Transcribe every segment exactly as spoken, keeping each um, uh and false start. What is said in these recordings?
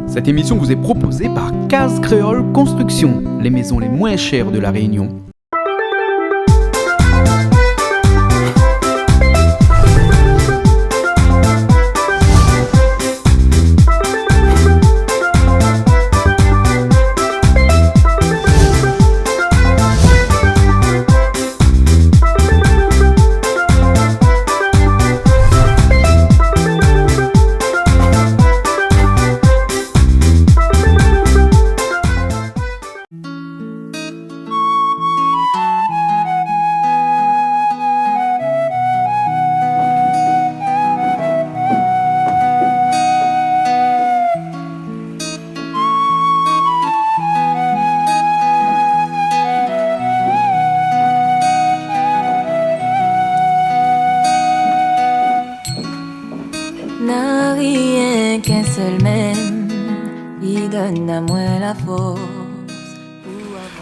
Cette émission vous est proposée par Case Créole Construction, les maisons les moins chères de La Réunion. Na rienk in sèl mèm, li donn amoin la fors.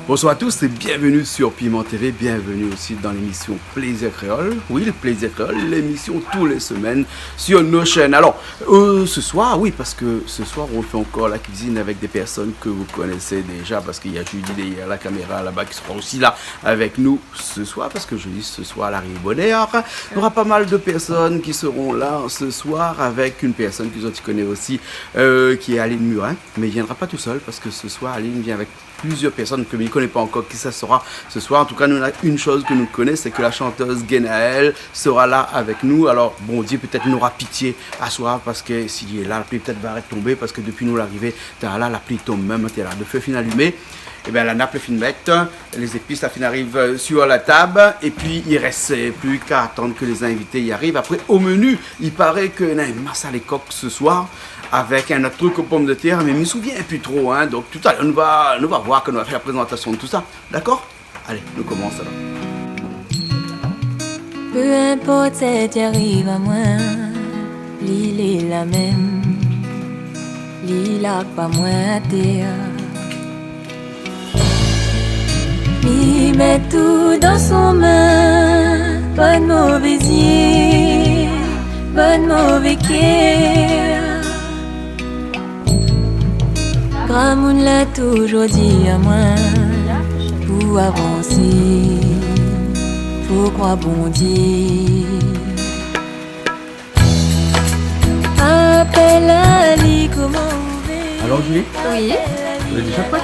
Bonsoir à tous et bienvenue sur Piment T V, bienvenue aussi dans l'émission Plaisir Créole. Oui, le Plaisir Créole, l'émission tous les semaines sur nos chaînes. Alors, euh, ce soir, oui, parce que ce soir, on fait encore la cuisine avec des personnes que vous connaissez déjà, parce qu'il y a Julie derrière la caméra là-bas qui sera aussi là avec nous ce soir, parce que je dis ce soir, elle arrive bonheur. Il y aura pas mal de personnes qui seront là ce soir avec une personne que tu connais aussi, euh, qui est Aline Murin. Mais il viendra pas tout seul, parce que ce soir, Aline vient avec plusieurs personnes ke mi koné pa ankor ki sa sera ce soir. En tout cas, nou, na une chose ke nou koné, sé ke la chanteuse Genaëlle sera là avec nous. Alors, Bondié pétèt nora pitié aswar, parske si li lé la, la pli pétèt va arèt tonbé, parske dopi nou larivé, tèrla, la pli i tonm mèm, tèrla, le fé fine alimé. Ében, la nap lé fine mèt, lé zépis la fine ariv, euh, sur la tab, épi i rès, euh, pli k'a atann ke lé zinvité i ariv. Apré, o menu, i paré ke na in masalé kok ce soir, avec un autre truc aux pommes de terre, mé mi souvien pi tro, hein. Donc, talèr, nou va, nou va voir, ke nou va fé la prézantasion de tout sa. Dakor ? Alé, nou komans alor. Peu importe sak i ariv amoin, li lé la mèm, li lap amoin atèr. Li mèt tout dan son min, bann mové zié, bann mové kèr. Gramoun la toujour di amoin, pou avansé, fo kroir Bondié. Apèl ali koman ou vé. Alors, Julie ? Oui. Ou lé déja prèt ?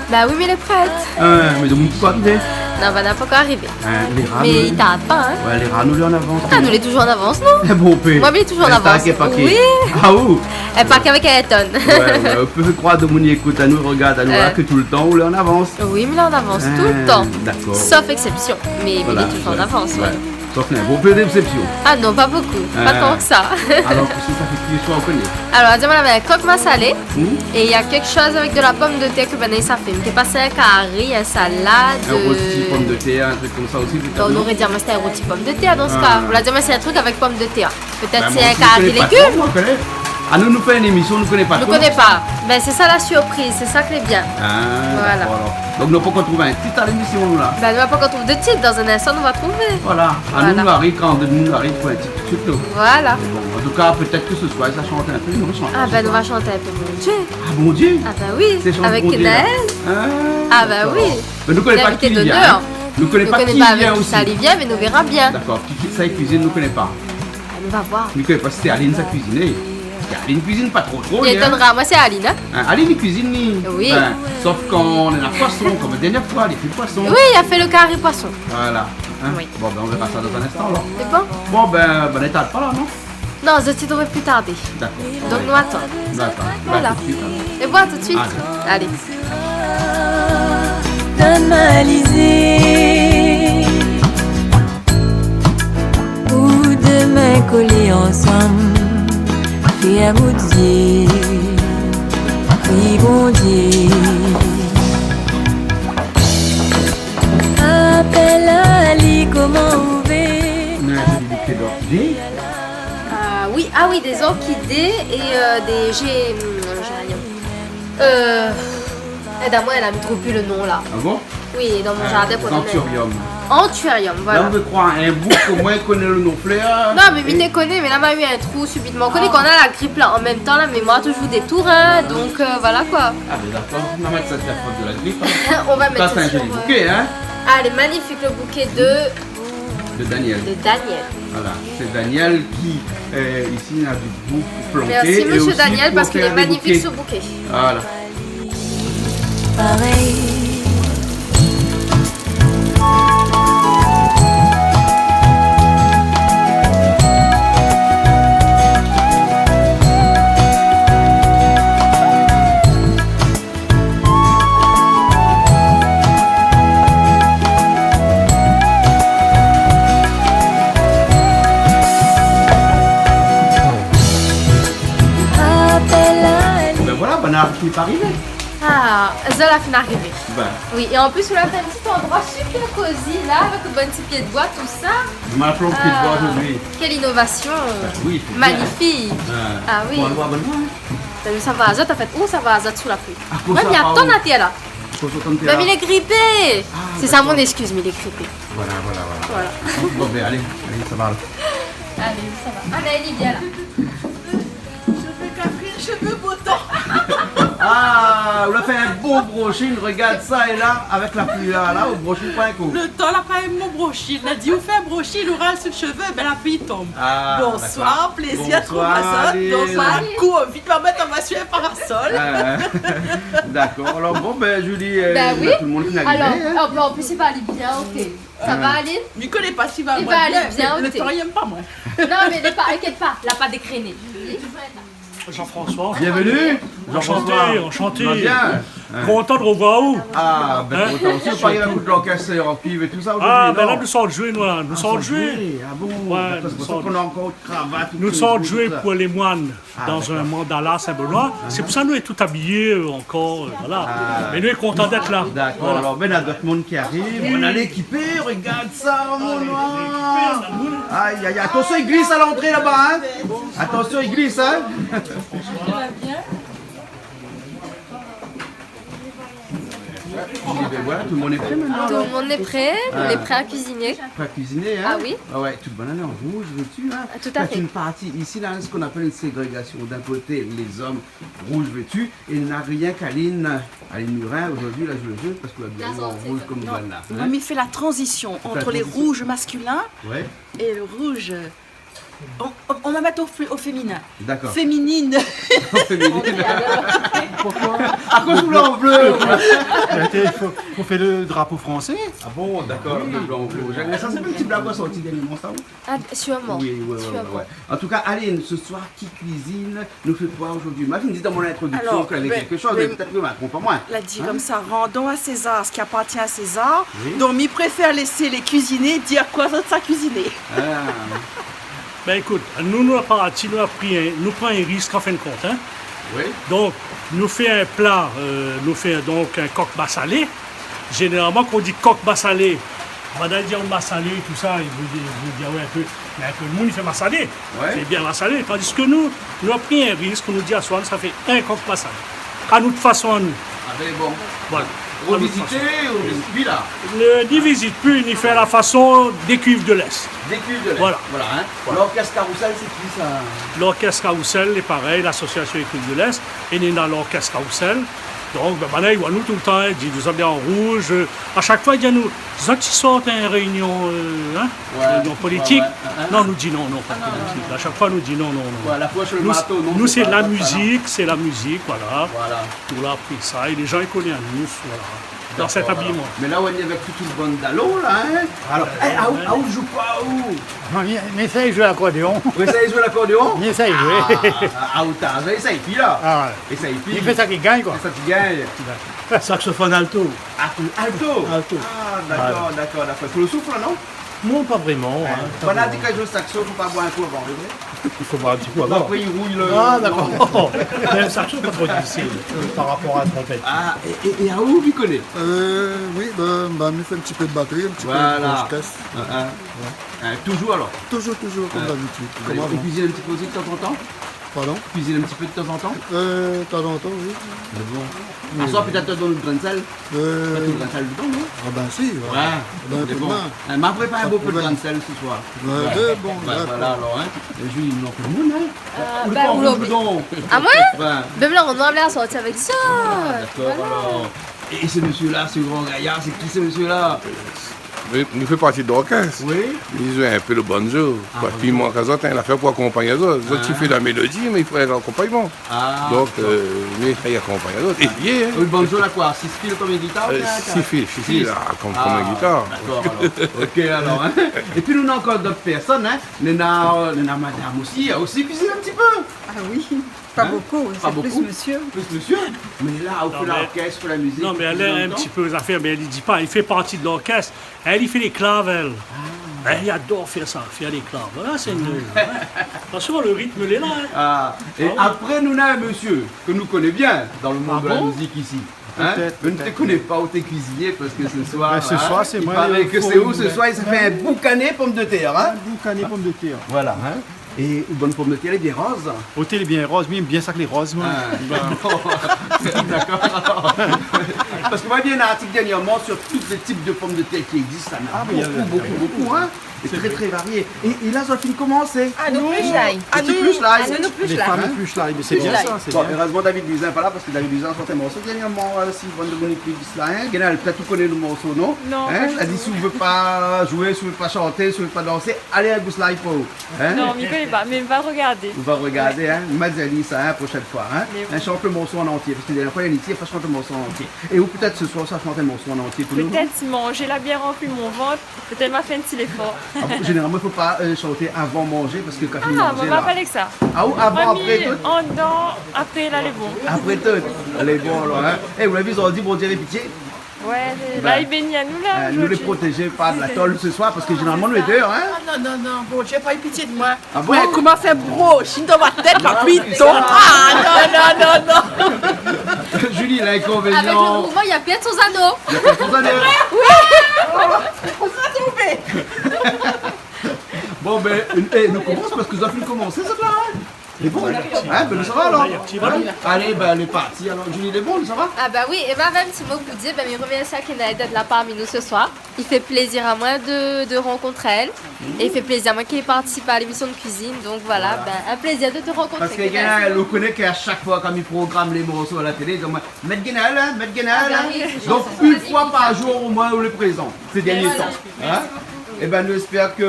Bah oui, mi lé prèt. Ah, mé domoun pankor arivé ? Non, bah, na pankor arivé. Hein, lé ra, mé nou, i tard pa, hein. Ouais, lé ra nou lé an avans. Ah, nou lé toujour an avans, non ? Eh bon, pé. Moin, mi lé toujour an avans. Lé star ki lé parké. Oui. Ah, ou ? Èl park avèk Ayrton. Ouais, ouais, ou pé fé kroir domoun i ékout anou, i rogard anou, euh, la, ke toultan ou lé an avans. Oui, mi lé an avans, toultan. Ah, dakor. Sof èksépsion, mé, mé mi lé toujour an avans, ouais. Sof in bonpé d'èksépsion. Ah non, pa bonpé. Pa tan ke sa. Alor, kosa sa fé kui ce soir, ou koné ? Alor, di amoin, la, avèk kok masalé, hmm, é na kékshoz avèk de la pomme de terre ke banna sa fé. Mé sé pa in kari, in salad, in roti, euh, pomme de terre, un truc comme ça aussi, peut-être, non ? Bah, ou noré di amoin sé in roti pomme de terre dan se ka. Ah. Ou la di amoin sé in truk avèk pomme de terre. Pétèt sé in kari légim. Bah, moin osi, mi koné pa tro, moin, koné. Ah, nou, nou fé in émision, nou koné pa tro. Nou koné pa. Ben, sé sa la surpriz, sé sa ki lé bien. Ah, dakor, alor. Voilà. Donk, nou la pankor trouv in tit a lémision, nou, la. Ben, nou la pankor trouv de tit, dan in instan, nou va trouvé. Voilà. Ah, nou, nou ariv, kan nou ariv, fo in tit tout suit, nou. Voilà. Mé bon, an tou ka, pétèt ke ce soir, sa shant in pé, non, shant ce soir. Ah, ben, nou va shant in pé Bondié. Ah, Bondié ? Ah, ben oui, avèk Genaëlle. Ah, ben oui. Mé nou koné pa ki i vien, hein. L'invité d'honneur. Nou koné pa ki i vien osi. Nou koné pa avèk kisa li vien, mé nou vèra bien. Dakor. Ki, ki sa i kuizine, nou koné pa. Nou va voir. Mi koné pa si sé Aline sa kuizine. Aline kuizine pa tro tro, hein. Li étonnera amoin, sé Aline, hein. Hein, Aline i kuizine, li. Oui. Ben, sof kan néna poison, kom la dernièr foi, li fé poison. Oui, li la fé le kari poison. Voilà. Hein. Oui. Bon, ben, nou vèra sa dan in instan, alor. Sé bon ? Bon, ben, ben, nou atann pa la, non ? Non, zot i trouv pli tardé. Dakor. Donk, nou atann. Dakor. Voilà. Ben, tout suit, alor. É bon, tout suit. Alé. Alé. Donn amoin lizé. Pou domin kolé ansanm, fé amour d'zié, pri Bondié. Apèl ali koman ou vé. Mé sé di ke dot dé. Ah oui, ah oui, des orchidées et, euh, des gé-, hum, géraniums. Euh, èd amoin la, mi trouv pi le non la. Ah bon ? Oui, dan mon jardin pou le mèt. Ah, xanthurium. Antuarium, voilà. La, ou vé kroir in boug ke moin mi koné lo non flèr. Non, mé mi té koné, mé la, ma u in trou sibitman. Ou koné kan ou na la grip la, an mèm tan la, mémoir toujour détour, hein, donk, euh, voilà koi. Ah, bin dakor, nou va mèt sa, sé la fot de la grip, hein. On va mettre ça sur, euh, Sa, sé in zoli bouké, hein. Ah, lé magnifik, lo bouké de, de Daniel. De Daniel. Voilà, sé Daniel ki, euh, isi, na du bouk planté. Merci, monsieur Daniel, parce qu'il est magnifique, ce bouquet. Voilà. Bin voilà, banna la fini par arivé. Ah, zot la fini arivé. Bin. Oui, é an plis, ou la fé in ti landroi super cosy la, avèk out bann ti pié d'boi, tousa. Ma plant pié d'boi zordi. Ah, quelle innovation. Bin oui, fo bien. Magnifique. Ah oui. Bon, alor, abonn-amoin, hein. Bin, sa va azot, an fèt. Ou sa va azot sou la pli. Ah, pou sa, mi atann atèr la. Pou sa, atann atèr la. Mé mi lé gripé. Ah, dakor. Sé sa mon éskiz, mi lé gripé. Voilà, voilà, voilà. Voilà. Bon, bin, alé, alé, sa va alor. Alé, sa va. Ah, Naël, li vien la. Cheveux Catherine, cheveux beau temps. Ah, ou la fé in bo broshing, regard sa, é la, avèk la pli la, la, ou broshing pa in kou. Lo tan la pa èm mon broshing. La di, ou fé in broshing, ou ral sou lo shové, bin la pli i tonm. Ah, dakor. Bonsoir, plézir trouv azot. Bonsoir, Aline. Donk, ma kour vit, ma mèt an bas sou in parasol. Ah, hein. Dakor. Alor, bon, bin, Julie, euh, tout lo moun la fini arivé, hein. Bin oui. Alor, an plis, i va alé bien, ok. Sa va alé ? Mi koné pa si va alé bien, ok. Lo tan i èm pa moin. Non, mé lé pa, inkièt pa, la pa dékréné. Jean-François. Bienvenue, Jean-François. Enchanté, enchanté. Sa va bien ? Hein ? Kontan de revoir aou. Ah, bin, kontan osi. Hein ? Sirtou. Ou la pa vni ékout lorkès an kiv é tousa zordi, non ? Ah, bin la, nou sort zoué, nou, la. Nou sort zoué. Ah, bon. Ouais, nou sort zoué. Parske nou na ankor kravat, tout. Nou sort zoué pou lé moine. Ah, dakor. Dan in mandala Sin-Benooi. Ah. Sé pou sa nou lé tout abiyé, euh, ankor, euh, voilà. Ah. Mé nou lé kontan d'èt la. Dakor. Voilà. Alor, bin, na d'ot moun ki ariv. Oui. Nou lé ékipé, regard sa, mon noir. Ay, ay, ay, atansion, i glis a lantré laba, hein. Atansion, i glis, hein. Sa va bien ? Bin voilà, tout lo moun lé pré mintnan, alor. Tout le monde est prêt, on est prêt à cuisiner. Ah. Prêt à cuisiner, hein ? Ah oui. Ah ouais, tout banna lé an rouz vétu, hein. Ah, tout à fait. T'as une partie ici, là, ce qu'on appelle une ségrégation. D'un côté, les hommes rouges vêtus, et il n'y a rien qu'Aline, Aline Murin, aujourd'hui, la joue le jeu, parce que vous êtes bien en rouge comme banna, hein. Non, mi fé la transition entre les rouges masculins et le rouge, euh, On, on, on va mettre au fé-, au féminin. D'accord. Féminine. Féminine. Pourquoi ? Akoz ou lé an blé ? Arrêtez, il faut, faut faire le drapeau français. Ah bon, d'accord, le blanc, rouge. Mé sa, sé in ti blag la sorti dernièrman, sa, oui ? Ah, sûrement. Oui, oui, oui, oui. Sûrement. En tout cas, Aline, ce soir, qui cuisine, nous fait quoi aujourd'hui ? Moin la fine di dan mon introduksion ke lavé kékshoz, mé pétèt ke ma tronp amoin. La di konmsa, rendons à César ce qui appartient à César. Oui. Donk, mi préfèr lès lé kuiziné dir kosa zot sa kuiziné. Ah. Bin, ékout, nou, nou la parti, nou la pri in, nou pran in risk an fin de kont, hein. Oui. Donk, nou fé in pla, euh, nou fé donk in kok masalé. Zénéralman, kan ou di kok masalé, banna i di, oh, masalé, tousa, i vé dir, i vé dir, ouais, in pé, mé in pé d'moun i fé masalé. Ouais. Sé bien masalé. Tandis ke nou, nou la pri in risk, nou di, aswar, sa fé in kok masalé. A nout fason, anou. Ah bin bon. Voilà. Ou vizit, ou vizit pi la ? Ne, ni vizit pi, ni fé la fason dé Kuiv de l'Est. Dé Kuiv de l'Est. Voilà. Voilà, hein. Voilà. L'Orchestre Carrousel, c'est qui ça ? L'Orchestre Carrousel, lé parèy, l'Association dé Kuiv de l'Est, é néna l'Orchestre Carrousel. Donk, bin, banna i voi anou toultan, hein, di, nou sava bien an rouz, euh, a shak foi, i di anou, zot i sort in réunion, euh, hein, réunion politique. Ouais, ouais, ouais. Non, nou di non, non, pa politique. A shak foi, nou di non, non, non. Ouais, la foi sur le marteau, non, sé pa, sé pa sa, non. Nou, sé la mizik, sé la mizik, voilà. Voilà. Nou la pri sa, é lé jan i koné anou, voilà. D'accord, alors. Dan sèt abiman. Mé la, ou lé avèk tout in bann dalon la, hein ? Alor, eh, aou, aou, ou zoué koi, ou ? Moin, mi, mi éséy zoué lakordéon. Ou éséy zoué lakordéon ? Mi éséy zoué. Ah, ah, ah, ou ta, éséy pi la. Ah ouais. Éséy pi. Mi fé sak i gingn, koi. Fé sak i gingn. Saxophone alto. Ah, alto. Alto. Ah, d'accord, d'accord, d'accord. Fo lo souf la, non ? Non, pas vraiment, hein, pas vraiment. Ouais. Banna i di ke zoué saxo, fo pa boir in kou avan, sé vré ? Il faut boire un petit coup avant. Apré, i rouy lo... Ah, d'accord. Mé lo saxo, pa tro difisil, euh, par rapor a la tronpèt. Ah, é, é, é aou, ou koné ? Euh, oui, bin, bin, mi fé in ti pé de batri, in ti pé de gros kès. Voilà. Ah, ah. Ouais. Euh, toujour alor ? Toujour, toujour, konm d'abitid, konm avan. Ou kuizine in ti pé osi de tan an tan ? Pardon ? Kuizine in ti pé de tanzantan ? Euh, tanzantan, oui. Mé bon. Aswar, pétèt, ou done in grin d'sèl. Euh, pa tout grin d'sèl dedan, non ? Ah ben si, ouais. Ouais, mé bon. Hein, ma prépar in bon pé de grin d'sèl se soir. Ouais, ouais, bon, dakor. Voilà, alor, hein. É Julie, non, pou le moun, hein. Ah, ou le ben, pran ou l'oubli. Bidon. Ah, moin ? Ouais. Ben, la, nou la sorti avèk sa. Ah, dakor, alor. É, é se mésyé-la, se gran gayar, sé ki se mésyé-la ? Mé, nou fé parti de lorkès. Oui. Li zoué in pé le banjo. Ah, banjo. Parske i mank azot, hein, la fé pou akonpagn azot. Zot i fé la mélodi, mé i fo in akonpagnman. Ah, dakor. Donk, euh, mé sa i akonpagn azot. É bien, hein. Oui, banjo, la, koi, sis fil konm in gitar, oubien sis fil, sis fil, la, konm, konm in gitar. Ah, dakor, alor. Ok, alor, hein. É pi, nou néna ankor dot pèrsone, hein. Néna, néna madam osi, èl osi i kuizine in ti pé. Ah oui. Pa bokou, sé plis mésyé. Plis mésyé. Mé la, ou fé lorkès, ou fé la mizik, ou fé in ti pé zafèr, mé èl i di pa, èl i fé parti de lorkès. Èl i fé lé klav, èl. Ah. Èl i ador fé sa, fé lé klav. Voilà, sé in, hein. Atansion, le ritm lé la, hein. Ah. É apré, nou néna in mésyé ke nou koné bien dan le monn de la mizik isi. Ah bon ? Hein ? Pétèt, pétèt. Mé nou té koné pa ou té kuizinié parske se soir, hein, i paré ke sé ou se soir, i sa fé in boukané pomdetèr, hein ? In boukané pomdetèr. Voilà, hein. É out bann pomdetèr lé bien roz. Oté lé bien roz, mi èm bien sak lé roz, moin. Ah, bon. Dakor. Parske moin la vi in artik dèrnièrman sur tout lé tip de pomdetèr ki égzis, la. Ah, mé néna bokou, bokou, bokou, hein. Sé tré, tré varié. É, é la, zot la fine komansé. Ah, nou plush lay. Ah, nou plush lay. Ah, nou plush lay. Lé fanm i plush lay, mé sé bien sa, sé bien. Bon, erèzman, David Luzin lé pa la, parske David Luzin la sort in morso dèrnièrman, euh, si bann de moun i kuiz la, hein. Gennèl, pétèt ou koné le morso, non ? Non, pa ditou. Hein ? La di, si ou vé pa zoué, si ou vé pa shanté, si ou vé pa dansé, alé a Gouslay pou ou. Hein ? Non, mi koné pa, mé mi va rogardé. Ou va rogardé, hein. Mé mi di ali sa, hein, proshèn foi, hein. Mé oui. Hein, shant le morso an antié, parske la dernièr foi, li la di, fo shant le morso an antié. É ou pétèt se soir, sa shant in morso an antié pou nou, non ? Pétèt si manzé la bien ranpli mon vant, pétèt ma fé in ti léfor. Ah bon, zénéralman, i fo pa, euh, shanté avan manzé, parske kan ou manz, moin la, ma parl èk sa. Ah, ou avan, apré tout ? Andan, apré la, lé bon. Apré tout, lé bon, alor, hein. É, ou la vi, zot la di, Bondié la pitié. Ouais, ben, la, li béni anou, la, euh, nou lé zordi protézé par la tol se soir, parske zénéralman, nou lé dé, hein. Ah, non, non, non, Bondié la pa u pitié de moin. Ah bon ? Ouais, koman fé bro, si dan ma tèt, ma pito. Ah, non, non, non, non. Julie, la, avèk le mouvman, li la pèrd son zano. Li la pèrd son zano. Oui. Sa sé ouvèr. Bon, ben, é, nou komans parske zot la fine komansé, zot la, hein. Lé bon, hein, ben, sa va, alor. Alé, ben, lé parti, alor. Julie, lé bon, sa va ? Ah, ben oui, é ben, avèk in ti mo pou dir, ben, mi romèrsi Kenaël d'èt la parmi nou se soir. I fé plézir amoin de, de rankont aèl. É i fé plézir amoin ke li partisip a lémisyon de kuizine. Donk voilà, ben, in plézir de te rankontré, Kenaël. Parske Kenaël, ou koné ke a shak foi, kan mi program lé morso a la télé, i di amoin, mèt Kenaël, hein, mèt Kenaël, hein. Ah, ben oui, sé sa. Donk, in foi par zour, omoin, ou lé prézan, sé dèrnié tan, hein. É ben, nou éspèr ke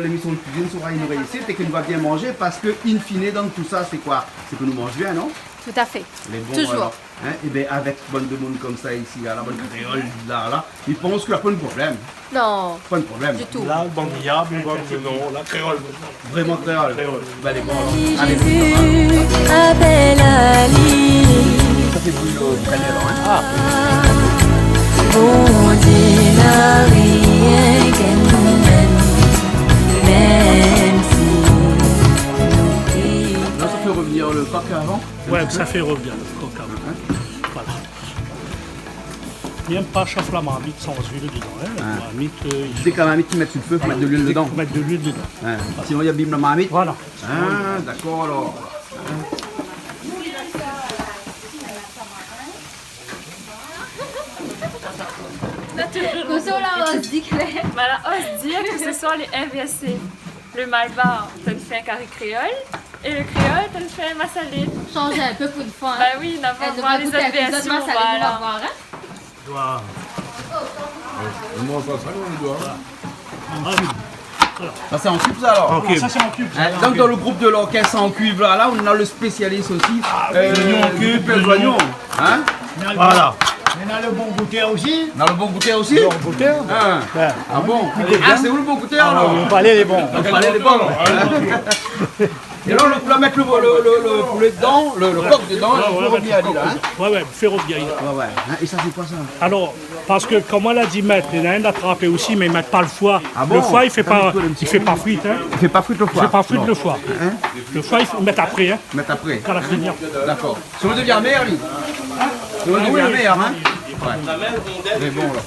lémisyon de kuizine sera une réussite é ke nou va bien manzé, parske, in fine, dan tout sa, sé koi ? Sé ke nou manz bien, non ? Tout à fait. Lé bon, toujours. Alor. Hein, é ben, avèk bann de moun konmsa isi, la, la bann kréol, la, la, mi pans ke la poin de problèm. Non. Poin de problèm. Du tout. La, bann gayar, bann de non, la kréol. Vréman kréol. Kréol. Ben, lé bon, alor. Alé, Jésus, apèl ali. Sa sé pou le, pou Kenaël, alor, hein. Ah. Bondié na rien ke nou mèm, mèm si nou pri. La, sa fé revenir le kok avan. Ouais, sa fé revenir le kok avan. Hein ? Voilà. Mi èm pa shof la marmit san luil dedan, hein. Ah. Marmit, euh, i shof. Dé ke la marmit, i mèt su le fé, fo mèt de luil dedan. Dé ke fo mèt de luil dedan. Hein. Sinon, i abim la marmit. Voilà. Ah, dakor, alor. Kosa la oz di, Claire ? Ben, la oz di ke se soir lé invèrsé. Le malbar, té i fé in kari kréol, é le kréol, té i fé in masalé. Shanz in pé pou in foi, hein. Ben oui, nou va voir lé invèrsion, nou va voir, hein. Voilà. Doi. Euh, nou manz pa sa, nou, le doi. An kib. Sa, sé an kib, sa, alor ? An kib. Sa, sé an kib. Hein, donk, dan le group de lorkès an kib, la, la, nou na le spésialis osi. Ah oui. Euh, zoignon an kib, zoignon. Hein ? Voilà. Néna le bon goutèr osi. Néna le bon goutèr osi ? Bon goutèr. Hein. Ouais. Ah bon ? Ah, sé ou le bon goutèr, alor ? Ah, le palé lé bon. Le palé lé bon. É la, nou va mèt le, le, le, le poulé dedan, le, le kok dedan, é nou fé revenir ali, la, hein ? Ouais, ouais, fé revenir ali. Ouais, ouais. Hein, é sa, sé koi, sa ? Alor, parske, koman la di mèt, néna inn la trapé osi, mé i mèt pa le foi. Ah bon ? Le foi, i fé pa, i fé pa frir, hein. I fé pa frir le foi. I fé pa frir le foi. Non. Hein ? Le foi, i fo mèt apré, hein. Mèt apré. Kan la fini. Dakor. Sa i devien amèr, li. Hein ? Sa i devien amèr, hein ? Ouais. Mé bon, alor.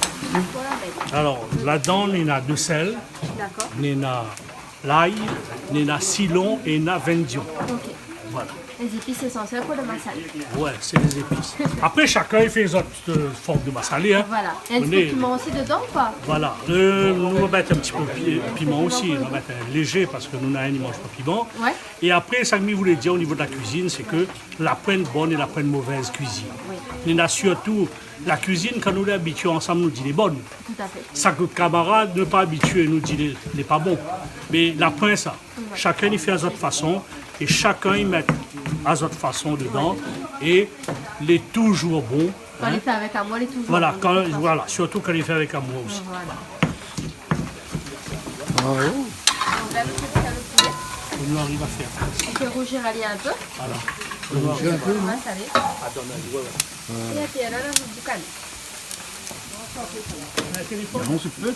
Alor, ladan, néna de sèl, néna lay, néna silon é néna vindion. Ok. Voilà. Les épices essentielles pour le massalé. Ouais, sé lé zépis. Apré, shakinn i fé zot, euh, form de massalé, hein. Voilà. Il y a un petit peu de piment aussi dedans ou pas ? Voilà. Euh, nou va mèt in ti pé pi-, piman osi. Nou va mèt in lézé parske nou néna inn i manz pa piman. Ouais. É apré, sak mi voulé dir o nivo de la kuizine, sé ke la poin bone é la poin movèz kuizine. Oui. Néna sirtou la kuizine, kan nou lé abitié ansanm, nou di lé bone. Tout à fait. Sak lot kamarad lé pa abitié, nou di lé, lé pa bon. Mé la poin sa. Ouais. Shakinn i fé a zot fason é shakinn i mèt a zot fason dedan é lé touzour bon, hein. Kan li fé avèk amour, li lé touzour bon, de tout fason. Voilà, kan, voilà, sirtou kan li fé avèk amour osi. Voilà. Bravo. Donc là, nous faisons le poulet. Nou ariv a fé. On fait rougir Ali un peu. Voilà. Rougir un peu, non ? Ouais, ça va. Attends, non, je vois, ouais. É api, la, la, nou boukané. Avans in ti pé.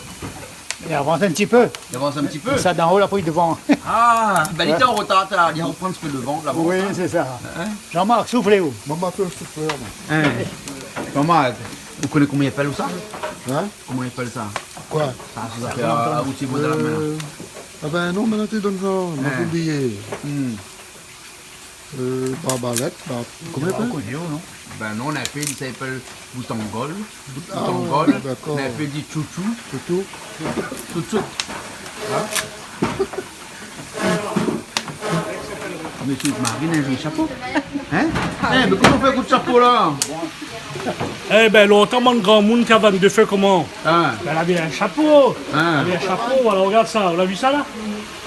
Li avans in ti pé. Li avans in ti pé. Sa d'an-o, la pri dovan. Ah, bin, li té an rotar, la. Li repran in ti pé dovan, la. Oui, sé sa. Hein ? Jean-Marc, soufl ou ? Maman, fé soufl, maman. Hein ? Maman, ou koné koman i apèl sa ? Hein ? Koman i apèl sa ? Koi ? Sa, sa i apèl, euh, outi bor de la mèr. Euh, ah bin non, mé la, té donn sa, ma oublié. Hmm. Euh, barbalèt, bar-, koman i apèl ? Ou koné, non ? Bin non, na in pé, sa i apèl boutangol. Boutangol. Ah, dakor. Na in pé di tchoutchou. Tchoutchou. Tchoutchou. Hein ? Mésyé Marine, in zoli shapo. Hein ? Eh, mé koman i fé kout shapo la ? Eh bin, lontan, mon granmoun té i vann dofé koman ? Hein ? Bin, lavé in shapo. Hein ? Lavé in shapo, voilà, regard sa. Ou la vi sa la ?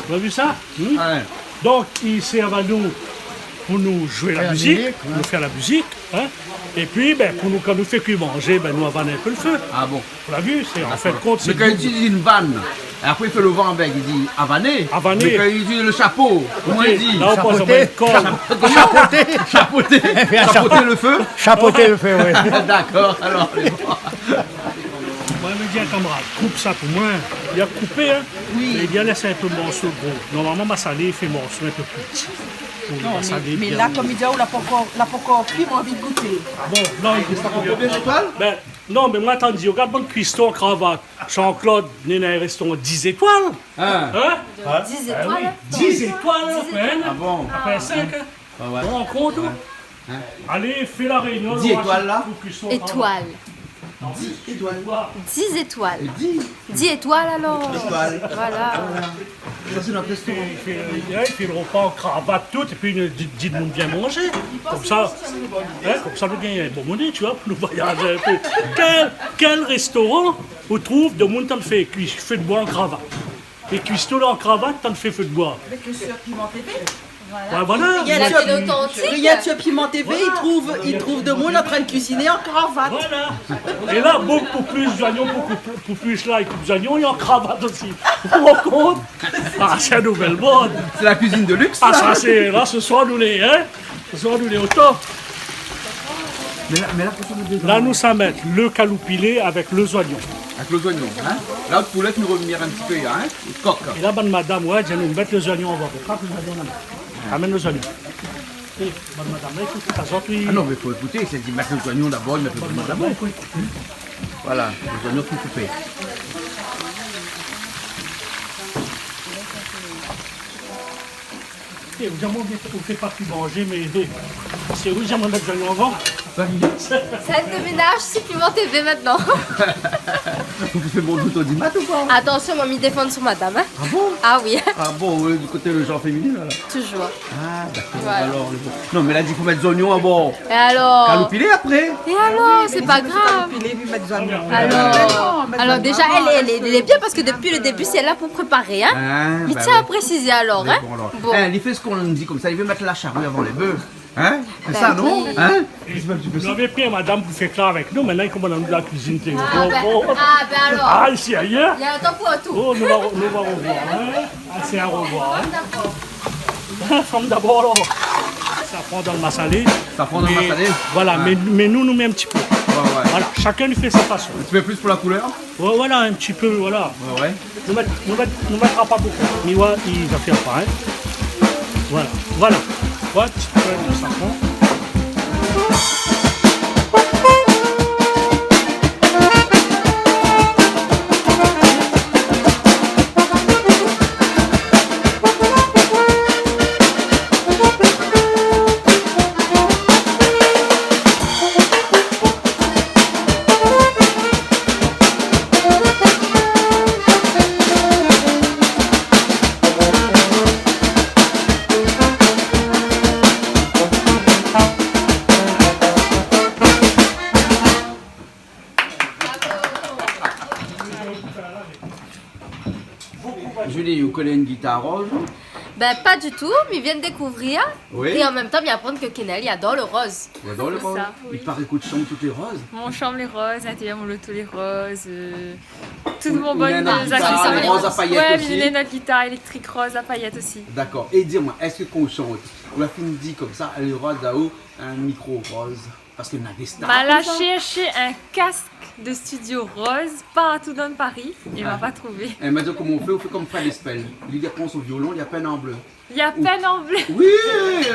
Ou la vi sa ? Hmm ? Ouais. Donk, i sèrv anou pou nou zoué la mizik, nou fé la mizik, hein. Épi, bin, pou nou, kan nou fé kui manzé, bin, nou avan in pé lo fé. Ah bon ? Ou la vi, sé, an fin de kont, sé doub. Mé kan li di in vann, é apré li fé lo van avèk, li di avané. Avané. Mé kan li di lo shapo, koman li di ? Ékout, la, ou poz amoin in kol. Shapoté. Shapoté. Shapoté lo fé. Shapoté lo fé, oui. Dakor, alor, lé bon. Moin, mi di a in kamarad, koup sa pou moin. Li la koupé, hein. Oui. Mé li la lès in pé morso gro. Normalman, massalé i fé morso in pé pli pti. Pou massalé bien. Non, mé, mé la, kom li di, ou la pankor, la pankor kui, moin anvi gouté. Ah bon ? Non, i fo pa. Konbien zétoil ? Bin, non, mé moin, atann, di, regard bann kuisto an kravat. Jean-Claude, néna in réstoran diz zétoil. Hein ? Hein ? Diz zétoil. Bin oui, diz zétoil, hein. Ah bon ? Apré sink, hein. Ah ouais. Ou rann kont, hein ? Hein ? Alé, fé La Rényon, diz zétoil la ? Étoil. Diz zétoil. Diz zétoil. É diz. Diz zétoil, alor. Zétoil. Voilà. Sa, sé nout réstoran. I fé, i fé, i fé lo ropa an kravat, tout, épi i di, di nou vien manzé. Komsa, hein, komsa nou gingn in bon moné, tu vois, pou nou voyaz in pé. Kèl, kèl réstoran ou trouv demoun i fé kui, fé d'boi an kravat ? É kuisto la an kravat, tann fé fé d'boi. Avèk le sir Piment TV. Voilà. Ouais, voilà. Rien que sur Piment TV, i trouv, i trouv demoun antrinn kuiziné an kravat. Voilà. É la, boum, pou plis zoignon, pou, pou, pou plis la, i koup zoignon, lé an kravat osi. Ou rann kont ? Ah, sé in nouvèl mod. Sé la kuizine de luxe, la. Ah, sa, sé, la, se soir, nou lé, hein ? Sé soir nou lé o top. Mé la, mé la, kosa nou mèt dedan ? La, nou sa mèt lo kaloupilé avèk lé zoignon. Avèk lé zoignon, hein ? La, lo poulé, nou revien in ti pé, hein ? Lo kok. É la, bann madam, ouais, di anou mèt lé zoignon avan. Kap lé zoignon la. Amenn lé zoignon. É, bann madam la, i fo ékout azot, oui. Ah non, mé fo ékouté, sé di mèt lé zoignon dabor, mèt lé zoignon dabor, koi. Voilà, lé zoignon tout koupé. É, ou di amoin, ou fé pa kui manzé, mé, é, sé ou di amoin mèt zoignon avan. Scène de ménage sur Piment TV maintenant. Ou fé mon dout o dimat ou koi ? Attention, moin, mi défann sou madam, hein. Ah bon ? Ah oui. Ah bon, oui, du koté le genre féminin, la. Toujours. Ah, dakor, alor, lé bon. Voilà. Non, mé la di fo mèt zoignon dabor. É alor ? Kaloupilé apré. É alor, sé pa grav. Kaloupilé, pi mèt zoignon. Alor, non, mé alor, déza, lé, lé, lé bien parske dopi lo débu, lé la pou préparé, hein. Ah, bah oui. Mi tien a présizé alor, hein. Mé bon, alor. Bon. Eh, li fé sak nou di komsa, li vé mèt la shari avan lé bèf. Hein ? Sé sa, non ? Bah oui. Hein ? Nou lavé pèr madam pou fé klar avèk nou, mintnan li komann anou la kuizine, té. Ah, bon, bah, bon. Ah, bah alor. Ah, isi, ayèr. Na in tan pou tout. Oh, nou va, nou va revoir, hein. Ah, sé a revoir, hein. Fanm dabor. Fanm dabor, alor. Safran dan lo masalé. Safran dan lo masalé. Mé, voilà, mé, mé nou, nou mèt in ti pé. Ouais, ouais. Voilà, shakinn i fé sa fason. In ti pé plis pou la koulèr. Ouais, voilà, in ti pé, voilà. Ouais, ouais. Nou mèt, nou mèt, nou mètra pa bonpé. Mé ouais, i va fé pa, hein. Voilà, voilà. Ouais, in ti pé de safran. Julie, ou koné in gitar roz ? Ben, pa ditou, mi vien dékouvrir. Oui. É an mèm tan, mi aprann ke Kenel i ador lo roz. I ador lo roz. Sé sa, oui. I paré ke ou i shanm tout lé roz. Mwin mi shanm lé roz, lintérièr mon loto lé roz, euh, tout mon bon, euh, aksésoir lé roz. Ou néna in gitar roz a payèt osi ? Ouais, mi néna in gitar élèktrik roz a payèt osi. Dakor. É di amwin, èske kan ou shant, ou la fine di konmsa, lé roz, la ou, in mikro roz ? Parske néna dé star konmsa. Ma la shèrsh in kask de studio roz partou dan Paris é ma pa trouvé. É ma di, koman ou fé ? Ou fé konm Fred Espel. Li, li pran son violon, li la pinn an blé. Li la pinn an blé. Oui,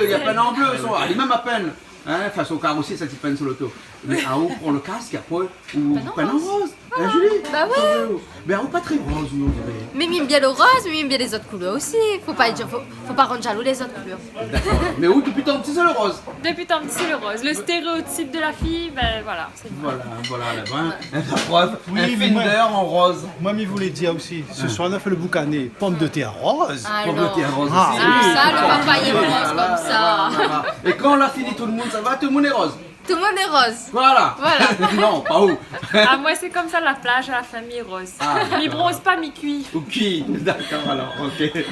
li la pinn an blé, son, ah, li mèm la pinn. Hein, anfin, son karosi, sa ti pinn sou loto. Mé aou pran lo kask, apré ou pinn an roz. Pinn an roz. Voilà. Hein, Julie ? Bah oui. Mé aou pa tré roz, ou, on diré. Mé mi èm bien lo roz, mé mi èm bien lé zot koulèr osi. Fo pa èt, fo, fo pa rann jalou lé zot koulèr. Dakor. Mé ou, dopi tan pti, sé lo roz. Dopi tan pti, sé lo roz. Le stéréotip de la fille, ben voilà, sé... Voilà, voilà, la prèv, in Fender an roz. Oui, mé mwin, mwin, mi voulé dir osi, sé swar nou la fé lo boukané pomdetèr roz. Alor. Pomdetèr roz osi. Ah, oui. Sa, lo papayé roz konmsa. Voilà, voilà, voilà. É kan ou la fini, tout lo moun, sa va, tout lo moun lé roz. Tout lo moun lé roz. Voilà. Voilà. Non, pa ou. Ah, mwin, sé konmsa, la plaz, la fami roz. Ah, dakor. Mi bronz pa, mi kui. Ou kui, dakor, alor, ok.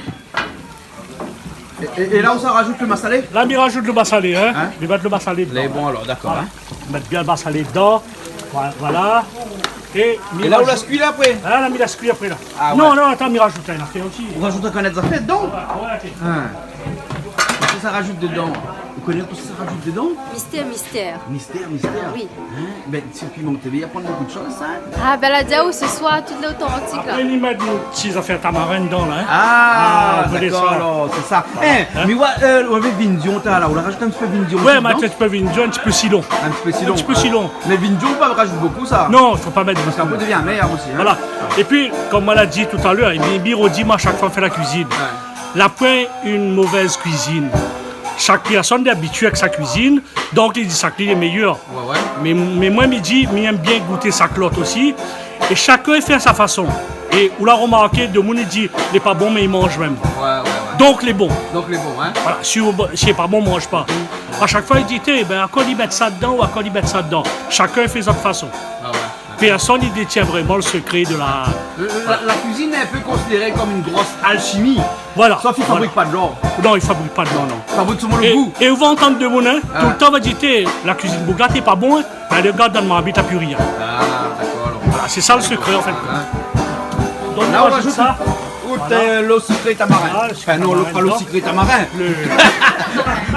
É, é, é la, ou sa rajout lo masalé ? La, mi rajout lo masalé, hein. Hein ? Mi mèt lo masalé dedan. Lé bon, alor, dakor, hein. Voilà. Mèt bien lo masalé dedan. Voilà, voilà. É mi rajout. É la, ou la kui la, apré ? Ah, la, mi lès kui apré, la. Ah, ouais. Non, non, atann, mi rajout in afèr osi. Ou rajout ankor in zafèr dedan ? Ouais, ouais, ok. Hein. Kosa sa rajout dedan ? Ou koné kosa sa rajout dedan ? Mistèr, mistèr. Mistèr, mistèr. Ah oui. Hein ? Ben, si Piment T V i aprann bonpé de shoz, sa, hein ? Ah, ben, la di aou, se soir, tout lé otantik, la. Apré, li mèt in ti zafèr tamarin dedan, la, hein. Ah, dakor, alor, sé sa. Hein ? Hein ? Mé ouais, euh, ou lavé vin dion, ta, la, ou la rajout in ti pé vin dion dedan ? Ouais, ma mèt in ti pé vin dion, in ti pé sitron. In ti pé sitron, hein. In ti pé sitron. Mé vin dion, pa rajout bonpé, sa. Non, fo pa mèt bonpé. Parske apré, i devien amèr osi, hein. Voilà. É pi, konm mwin la di talèr, é mi, mi rodi, mwin, shak foi mi fé la kuizine. Ouais. La poin in mové kuizine. Shak pèrsone lé abitié avèk sa kuizine, donk li di sak li lé méyèr. Ouais, ouais. Mé, mé mwin, mi di, mi èm bien gout sak lot osi. É shakinn i fé a sa fason. É ou la romarké, demoun i di, lé pa bon, mé i manz mèm. Ouais, ouais, ouais. Donk lé bon. Donk lé bon, hein. Voilà, si ou, si lé pa bon, manz pa. Mm. A shak foi, i di, té, ben, akoz li mèt sa dedan ou akoz li mèt sa dedan. Shakinn i fé zot fason. Ah ouais. Pèrsone i détien vréman lo sekré de la... La, la, la kuizine lé in pé konsidéré konm in gro alshimi. Voilà, voilà. Sof i fabrik pa de lor. Non, i fabrik pa de lor, non. I fabrik solman lo gou. É, é ou va antann demoun, hein, toultan va dir, té, la kuizine bourgate lé pa bon, hein. Ben, lo gars dan marmit, na pi rien. Ah, dakor, alor. Voilà, sé sa lo sekré, an fèt. Hein. Donk, la, ou rajout sa. Ou rajout lo sikré tamarin. Voilà. Ah, lo sikré tamarin dedan. Anfin, non, lo, pa lo sikré tamarin.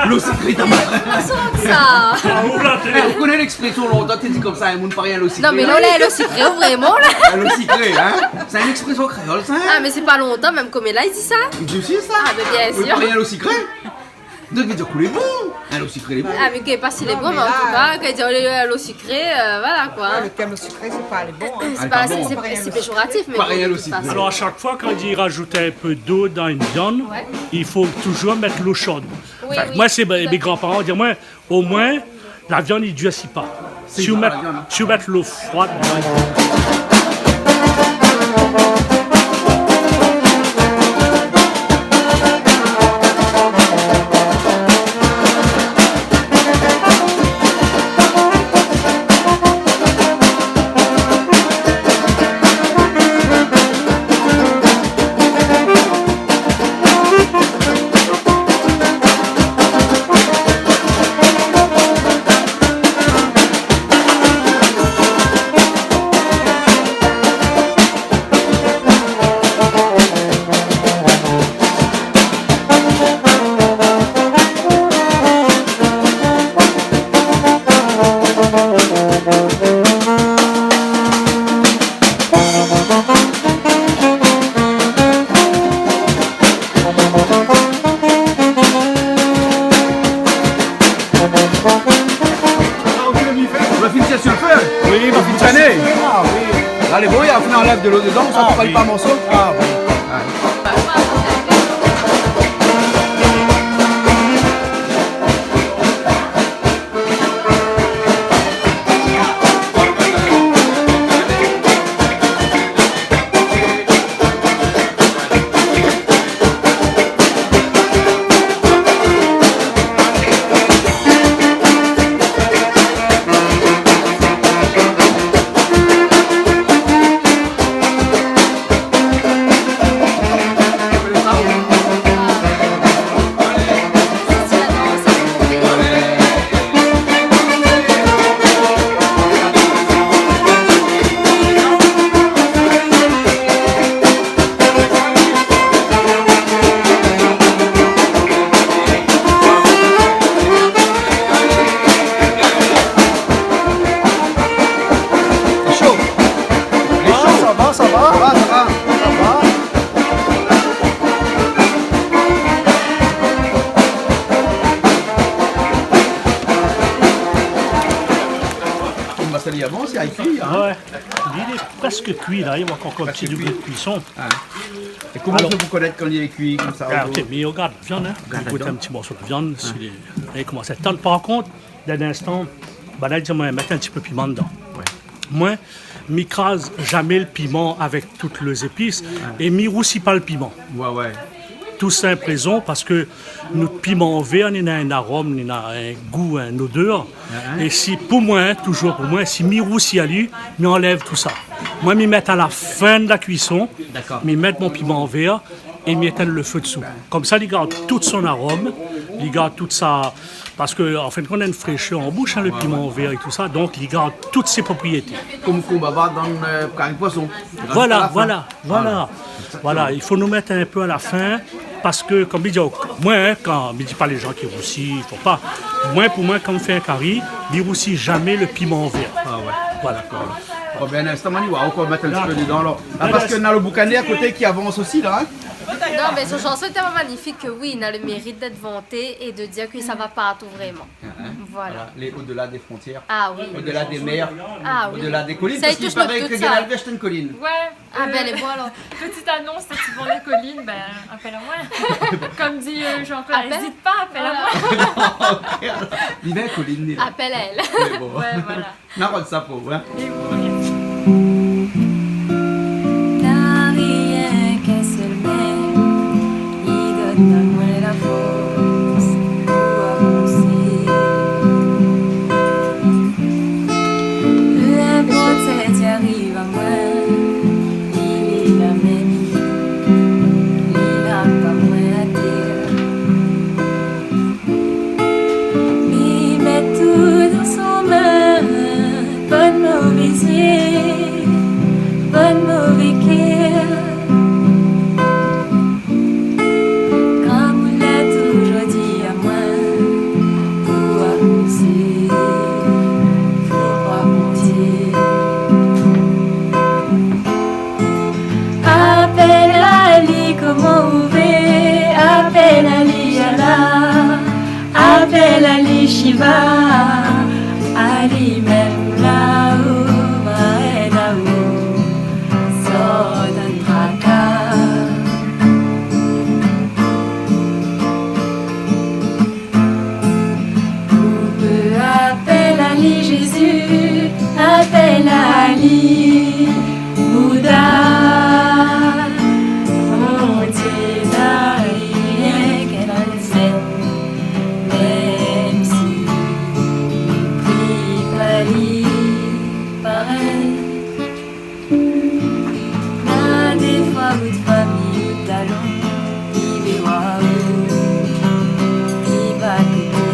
Lo sikré tamarin. Sa. Ah, ou la, té... Eh, ou koné lèksprésyon lontan, té di konmsa, in moun pa rien lo sikré, hein ? Non, mé la, la, lo sikré, vréman, la. Ah, lo sikré, hein ? Sé in lèksprésyon kréol, sa, hein ? Ah, mé sé pa lontan, mèm koméla, i di sa. I di osi sa ? Ah, mé bien sir. Ou pa rien lo sikré ? Donk, i vé dir ke lé bon. Hein, lo sikré lé bon. Ah, mé ke pa si lé bon, mé an tou ka, ke dir, euh, lo sikré, euh, voilà, koi. Ouais, lo tèrm sikré, sé pa lé bon, hein. Sé pa, sé, sé, sé péjoratif, mé bon, de tout fason. Pa rien lo sikré. Alor, a shak foi, kan i rajout in pé dolo dan in viann, i fo touzour mèt lo sho. Oui, oui, tout à fait. Anfin, mwin, sé mé, mé gran-paran i di amwin, omwin, la viann i dirsi pa. Si ou mèt, si ou mèt lo froi. Ou la fine tir su lo fé ? Oui, ma fine tir su lo fé. Boukané ? Ah oui. La, lé bon, i fo anlèv dolo dedan, sa, pou pa li pa morso. Ah oui. Ouais. Li avans, li lé kui, in. Ah ouais. Li lé prèsk kui la, i mank ankor in ti degré de kuison. Prèsk kui. Ah. É koman ou fé pou konèt kan li lé kui konmsa ? Alor, ou gard la viann, in. Ou gard la viann. Ou gout in ti morso la viann, si li, li komans èt tann. Par kont, dann in instan, banna i di amoin, mèt in ti pé piman dedan. Ouais. Moin, mi kraz zamé le piman avèk tout lé zépis, ouais, é mi rousi pa le piman. Ouais, ouais. Tou sinp rézon, parske nout piman vèr, li na in arom, li na in gou, in odèr. Ouais, ouais. É si, pou moin, in, touzour pou moin, si mi rousi ali, mi anlèv tousa. Moin, mi mèt a la fin de la kuison, dakor, mi mèt mon piman vèr, é mi étinn le fé desou. Konmsa, li gard tout son arom, li gard tout sa, parske, an fin de kont, néna in fréshèr an boush, in, le piman vèr é tousa, donk li gard tout sé propriété. Konm konbava dan, euh, kari poison. Voilà, voilà, voilà. Voilà, i fo nou mèt in pé a la fin, parske, konm mi di, moin, in, kan mi di pa lé jan ki rousi, i fo pa. Moin, pou moin, kan mi fé in kari, mi rousi zamé le piman vèr. Ah ouais. Voilà. Dakor. Bon, bin, in instan, Mani, ou va ankor mèt in ti pé dedan, alor. Ah, parske na le boukané a koté ki avans osi, la, in. Non, mé son shanson lé tèlman magnifik ke oui, li na le mérit d'èt vanté é de dir ke sa va partou vréman. Voilà. Voilà, lé au-delà des frontières. Ah oui. Au-delà des mers. Ah oui. Au-delà des collines, parske i paré ke Guénal Vèr lé in kolin. Ouais. Ah, euh, bin, lé bon, alor. Petite annonce, si tu vends les collines, ben, appelle à moi. Comme dit, euh, Jean-Claude, hésite pas, appelle à moi. Voilà. Li vien kolin, li. Appelle à elle. Lé bon. Ouais, voilà. Na rod sa pou ou, in. Na rienk in sèl mèr, li donn amoin la fors pou avansé. Peu importe ce qui arrive à moi, il est là, même, il a pas moins à terre. Mi mèt tout dan son min, pa de mové zié, pa de mové kèr. Gramoun la touzour di amoin, pou avansé, fo kroir an Dié. Apèl ali koman ou vé, apèl ali Allah, apèl ali Shiva, ali mèm la ou va èd aou, sort dann traka. Ou pé apèl ali Jézu, apèl ali Bouddha. Bondié na rienk in sèl, mèm si ou pri pa li parèy. Na défoi out fami, out dalon, i vé oir aou, i va kouté.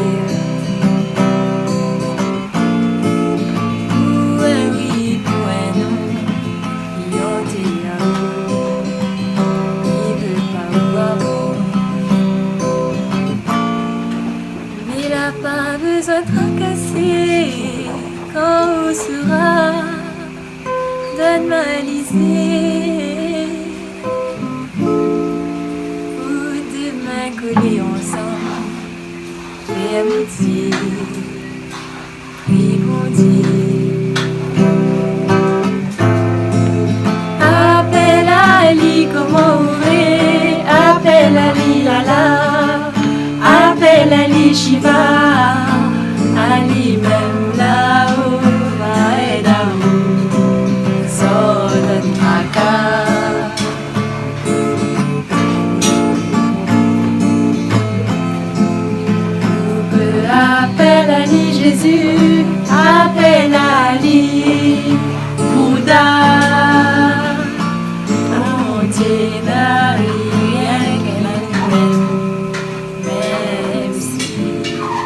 Pou in oui, pou in non, i anté aou, i vé pa oir aou. Mé la pa bezoin trakasé kan ou sra normalizé. Ou dé min kolé ansanm, fèrm out zié, pri Bondié. Apèl ali koman ou vé, apèl ali Allah, apèl ali Shiva, ali mèm la ou va èd aou, sort dann traka. Ou pé apèl ali Jézu, apèl ali Bouddha. Bondié na rienk in mèm, mèm si ou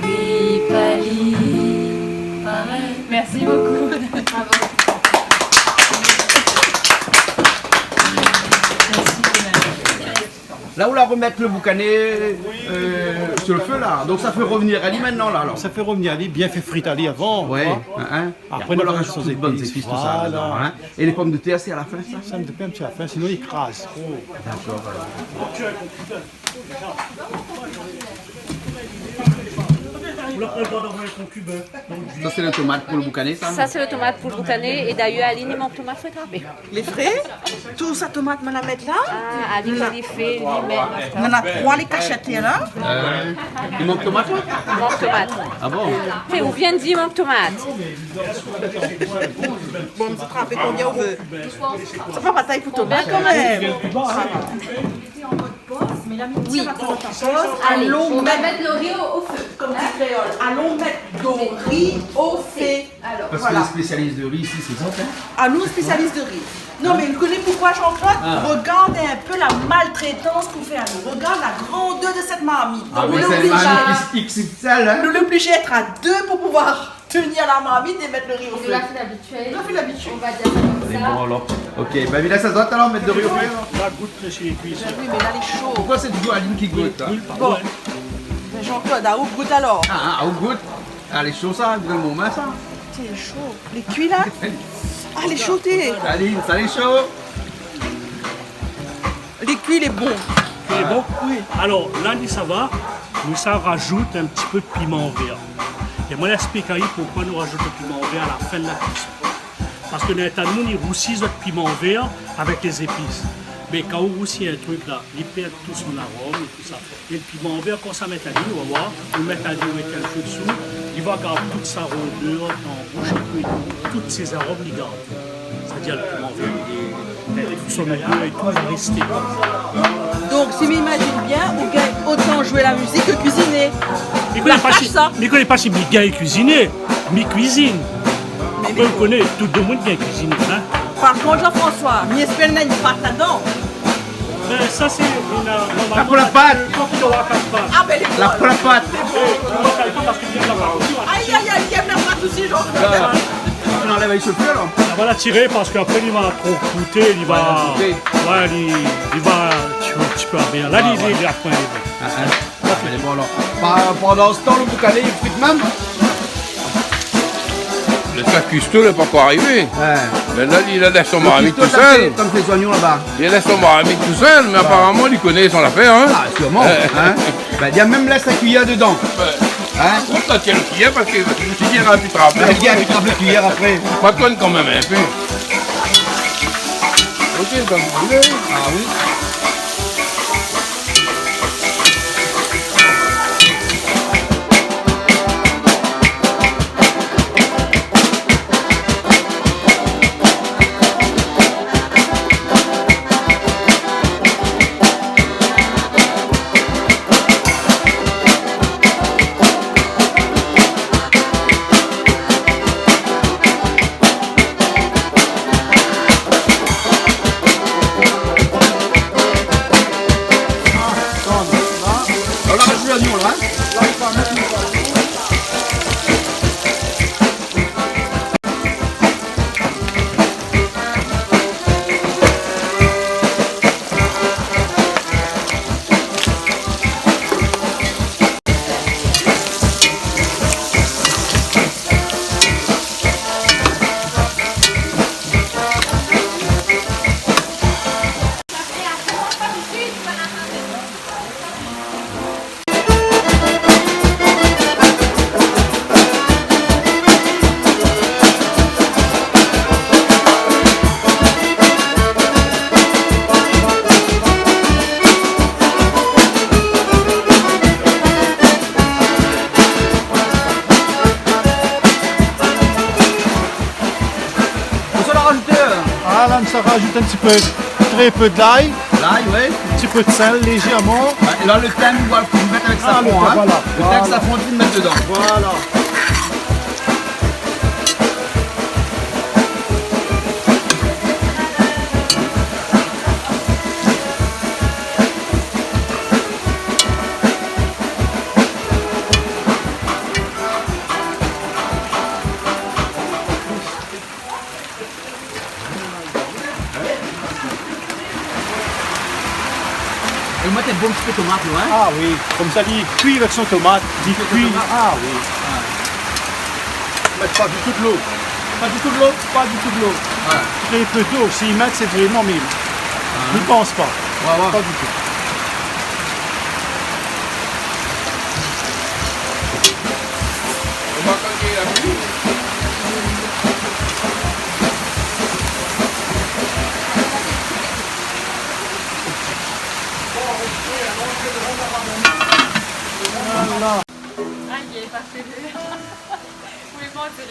pri pa li parèy. Merci beaucoup. Bravo. Merci, Lionel. La ou la romèt le boukané, euh, sur le feu la. Donk sa fé revenir ali mintnan la, alor. Sa fé revenir ali, bien fé frir ali avan, hein. Ouais. Apré nou rajout tout bann zépis, tousa la, voilà. É lé pomdetèr sé a la fin, sa ? Sa, nou mèt a la fin, sinon i kraz. Dakor, alor. Sa sé lo tomat pou lo boukané, sa ? Sa sé lo tomat pou lo boukané, é dayèr, Aline, i mank tomat, fo trapé. Lé fré ? Tout sa tomat, ma la mèt la ? Ah, Aline, li fé, li mèt. Nana troi lé kashèt la. Euh, i mank tomat, la ? I mank tomat. Ah bon ? Fé, ou vien di i mank tomat. Bon, mi sa trapé konbien ou vé. Sa pa batay pou tomat, kan mèm. Oui. Alé, on va mettre le riz au, au feu. Comme dit créole, alon mèt do ri o fé. Voilà. Parce que les spécialistes de riz ici, c'est ça, hein ? Ah, nou, spécialistes de riz. Non, mais vous connaissez pourquoi, Jean-Claude ? Ah. Regarde un peu la maltraitance qu'on fait à nous. Regarde la grandeur de cette marmite. Ah, mais c'est une marmite X X L, hein ? Nous lé oblizé èt a dé pou pouvoir tenir la marmite et mettre le riz au feu. Il a fait l'habitude. Il a fait l'habitude. On va dire ça comme ça. Lé bon, alor. Ok, ben, mi lès sa zot, alor, mèt do ri o fé, alor. La gout, sé lé kui. Ben oui, mé la lé sho. Poukoi sé toujour Aline ki gout, hein ? Bon. Ben, Jean-Claude, aou gout, alor ? Ah, ah, aou gout. Ah, lé sho, sa, gout mon min, sa. Té, lé sho. Lé kui, la ? Ah, lé sho, té. Aline, sa lé sho. Lé kui, lé bon. Lé bon ? Oui. Alor, la, nou sava, nou sa rajout in ti pé de piman vèr. É moin, mi èksplik aou poukoi nou rajout lo piman vèr a la fin de la kuison. Parske néna in ta d'moun i rousi zot piman vèr avèk lé zépis. Mé kan ou rousi in truk la, li pèrd tout son arom é tousa. É lo piman vèr, kan sa mèt ali, ou va voir, ou mèt ali avèk in kou d'sou, li va gard tout sa rondèr dan boush é pi tout sé zarom li gard. Sétadir lo piman vèr, li, li, son odèr é tout va rèsté. Donk, si mi imazine bien, ou gingn otan zoué la mizik ke kuiziné. Mi koné pa si, mi koné pa si mi gingn kuiziné, mi kuizine. Apré, ou koné, tout demoun i gingn kuiziné, hein. Par kont, Jean-François, mi èspèr néna in pat ladan. Ben, sa, sé in, euh, la pou la pat. Kan ou nora kat pat. Ah, ben, lé bon, alor. La pou la pat. É, ou va kalkilé parske bien la pat osi, ou va... Ay, ay, ay, li èm la pat osi, Jean-Claude. Voilà. Ou anlèv ali so fé, alor. Ah, voilà, tiré, parske apré, li va tro gouté, li va... Ouais, li va gouté. Ouais, li, li va in ti pé abér. La, li, li, li, apré, li va. Ah, ouais. Ah, ah. Ah, mé bon, alor. Pa-, pandan se tan, lo boukané, li frit mèm. Lo sa kui tou, lé pankor arivé. Ouais. Mé la, li la lès son marmit tousèl. Lo kui tou, tann sé, tann sé zoignon laba. Li la lès son marmit tousèl, mé aparaman, li koné son afèr, hein. Ah, sirman, hein. Ben, li la mèm lès la kuiyèr dedan. Ouais. Hein ? Ou sa tien lo kuiyèr parske mi di, li va pi trap. Ouais, li va pi trap lo kuiyèr apré. Ou va tann kan mèm in pé. Ok, donk, vous voulez ? Ah oui. Voilà, la, la, la. Kosa ou la rajouté, euh ? Ah, la, nou sa rajout in ti pé, tré pé de lay. Lay, ouais. In ti pé de sèl, lézèrman. Ouais, é la, lo tin, ou va lo mèt avèk safran, hein. Ah, lo tin, voilà. Lo tin, safran, ou mèt dedan. Voilà. É ou mèt in bon ti pé tomat, non, hein ? Ah oui, konmsa li kui avèk son tomat, li kui. Tomat. Ah oui. Ouais. Mèt pa ditou dolo. Pa ditou dolo ? Pa ditou dolo. Ouais. Tré pé dolo, si i mèt, sé vréman mil. Ah. Mi pans pa. Ouais, ouais. Pa ditou.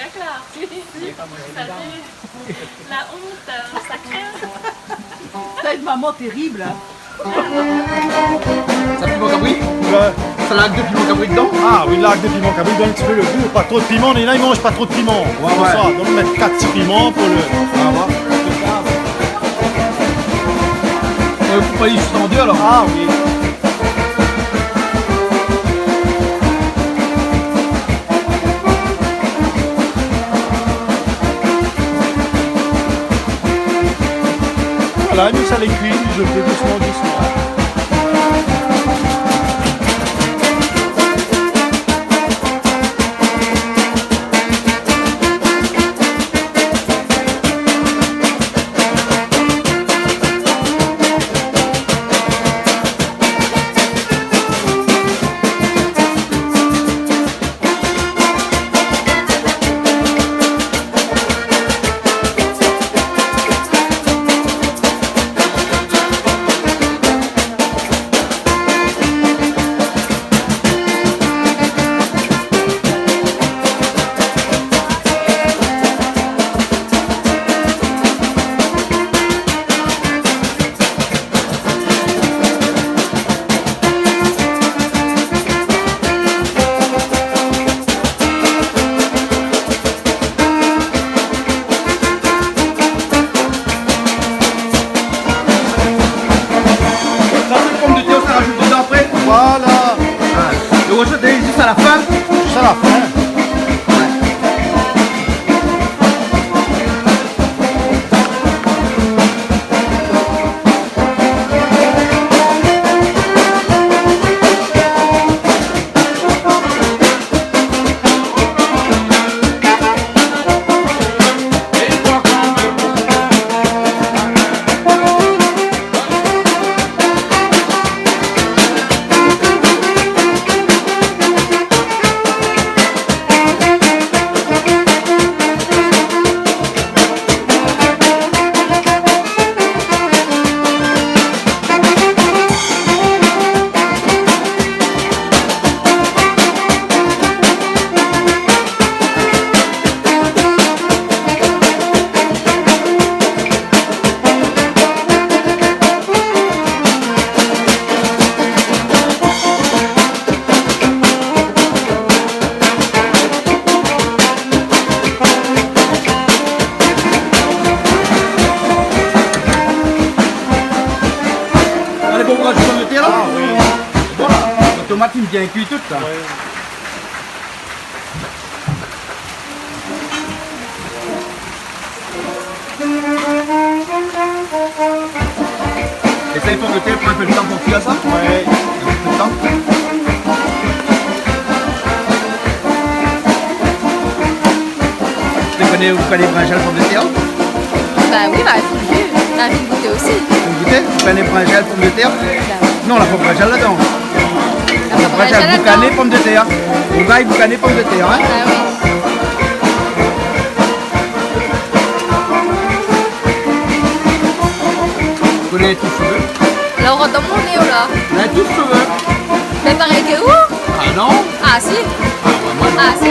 Sa fé la ont, euh, sacré. T'as une maman terrible, hein. Sa piman kabri ? Ouais. Sa larg de piman kabri dedan ? Ah oui, larg de piman kabri, donn in ti pé lo gou. Pa tro de piman, néna i manz pa tro de piman. Ouais, ouais. Sé sa, donk mèt kat ti piman pou lo... Ah ouais. Euh, fo pa li zis an dé, alor. Ah oui. Voilà, nou sa lé kui, nou zot fé dousman, dousman. Sa sé pomdetèr, sa rajout dedan apré. Voilà. Ouais. É ou rajout zis a la fin. Zis a la fin. Ouais. Alé, bon, ou rajout pomdetèr la ? Ah oui. Voilà. Lo tomat i vien kui tout la. Oui. É sa, i fo ke té pran in pé de tan pou kui sa ? Ouais. In pé de tan. Ou koné, ou koné brinzèl pomdetèr ? Bah oui, bah, fine gouté. Bah, fine gouté osi. Fine gouté ? Ou koné brinzèl pomdetèr ? Bah oui. Non, la pa brinzèl ladan. La pa brinzèl ladan. Boukané pomdetèr. Rougay boukané pomdetèr, hein ? Bah oui. Ou koné tout shové ? La, ou rant dan mon né, la. La, tout shové. Mé parèy ke ou ? Ah non. Ah si. Ah, ouais, moin, non. Ah si.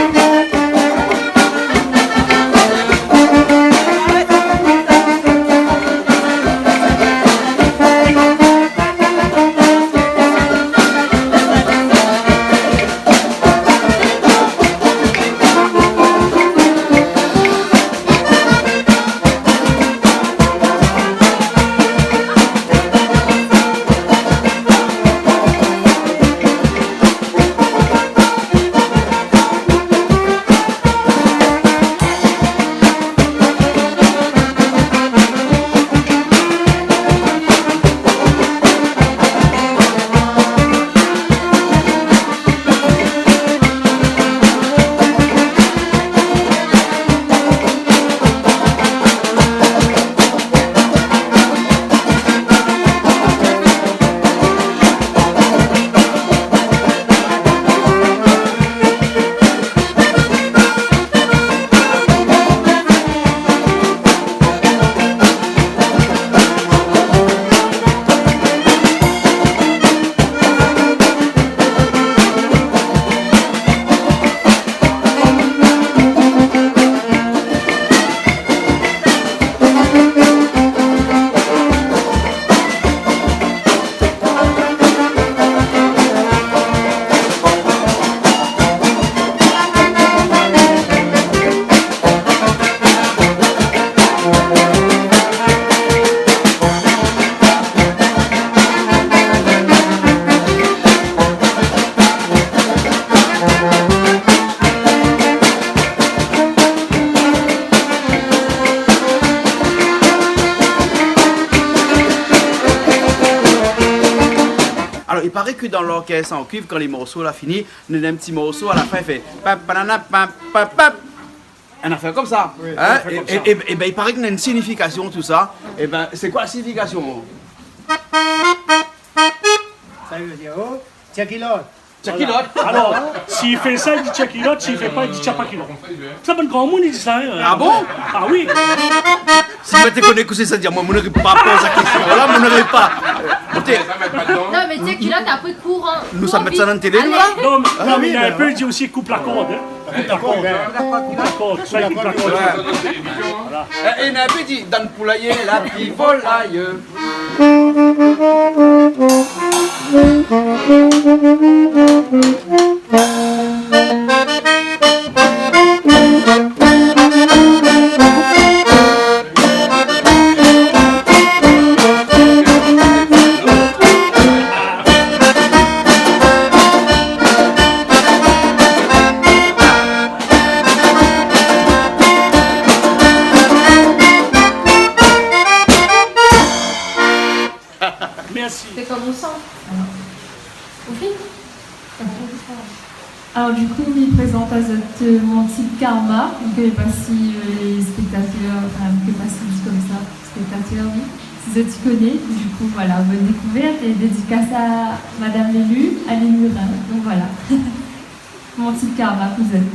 I paré ke dan lorkès an kuiv, kan lé morso la fini, néna in ti morso a la fin i fé pap, panana, pap, pap, pap. In afèr konmsa. Oui, in afèr konmsa. É, é, é bin, i paré ke néna in signifikasion, tousa. É bin, sé koi la signifikasion ? Sa i vé dir, oh, tiakilot. Tiakilot. Voilà. Alor, si i fé sa, i di tiakilot, si i fé pa, i di tiapakilot. Sa, bann gramoun i di sa, in. Ah bon ? Ah oui. Si moin té koné kosa sa i vé dir, moin, moin noré pa poz la késtion. Voilà, moin noré pa. Oté. Non, mé tiakilot, apré kouran. Nou sa mèt sa dan la télé, nou, la ? Alé. Non, mé, non, mé néna in pé i di osi koup la kord, in. Koup la kord. Koup la kord. Soi i koup la kord. Voilà. É, é néna in pé i di, dan poulay la pi volay. Mèrsi. Sé konm ou san. Ou fini ? Alor, du kou, mi prézant azot, euh, Mon Ti Karma. Mi koné pa si, euh, lé spèktatèr, anfin, mi koné pa si i di konmsa, spèktatèr, oui. Si zot i koné, du kou, voilà, bone dékouvèrt é dédikas a Madam Lélu, Annie Murin. Donk voilà. Mon Ti Karma pou zot.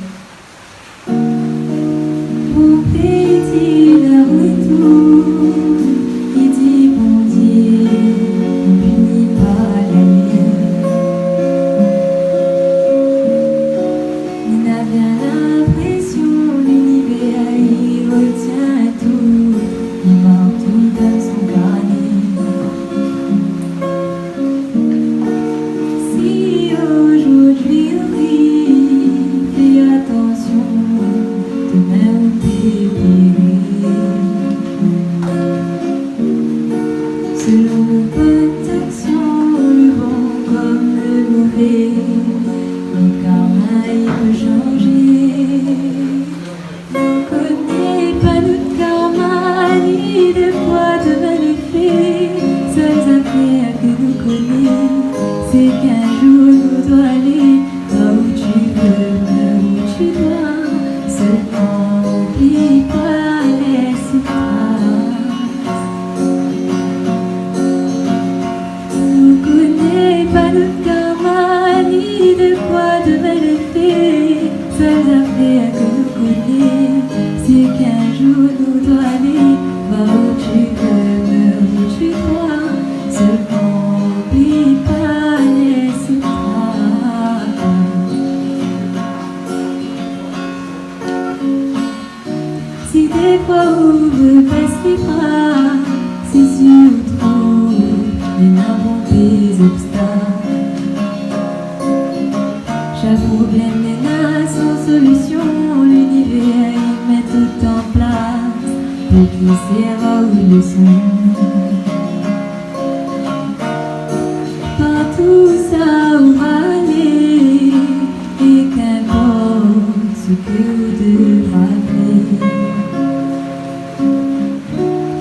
Mon péti la retourn, i di Bondié, i pini pa la nuit. Li na bien linprésion linivèr i rotien tout, i mark tout dan son karné. Si ojourdui ou ri, fé atansion, domin ou pé péri. Selon nos bonnes actions, le bon comme le mauvais, notre karma, il peut changer. Nou koné pa nout karma, ni de koi domin lé fé. Sèl zafèr ke nou koné, sé k'in zour nou doi alé. Va où tu veux, meurs où tu dois, sèlman oubli pa, lès in tras. Nou koné pa nout karma, ni de koi domin lé fé. Sèl zafèr ke nou koné, sé k'in zour nou doi alé. Va où tu veux, meurs où tu dois, sèlman oubli pa, lès in tras. Si défoi ou vé bès lé bra, si si ou trouv néna bonpé zobstak. Shak problèm néna son solision, linivèr i mèt tout an plas pou k'i sèrv aou léson. Partou sa ou va alé, é kinport sak ou devra fèr,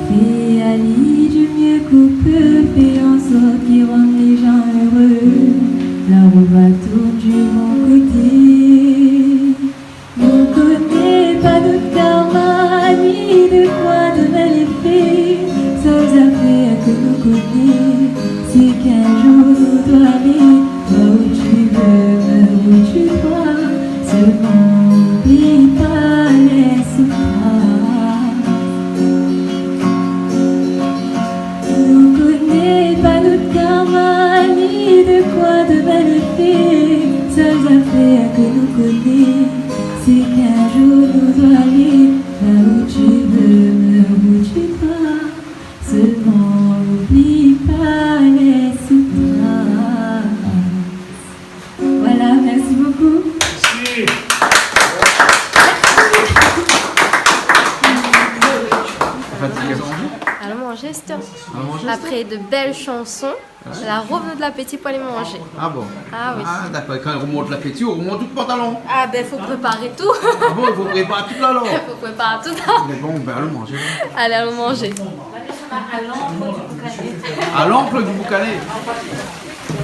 fé ali du mié k'ou pé, fé an sort k'i rann lé jan éré, la rou va tourn du bon koté. Nou koné pa nout karma, ni de koi domin lé fé. Sèl zafèr ke nou koné, sé k'in zour nou doi alé. Va où tu veux, meurs où tu dois, sèlman oubli pa, lès in tras. Nou koné pa nout karma, ni de koi domin lé fé. Sèl zafèr ke nou koné, sé k'in zour nou doi alé. Va où tu veux, meurs où tu dois, sèlman oubli pa, lès in tras. Voilà, merci beaucoup. Mèrsi. Alon manzé, Esther. Alon manzé, Esther. Apré de bèl shanson, la romont lapéti pou alé manzé. Ah bon ? Ah oui. Ah, dakor. Kan i romont lapéti, i romont tout pantalon. Ah bin, fo prépar tout. Ah bon, i fo prépar tout la, alor ? Fo prépar tout la. Mé bon, bin, alon manzé, la. Alé, alon manzé. A lankr di boukané. A lankr di boukané.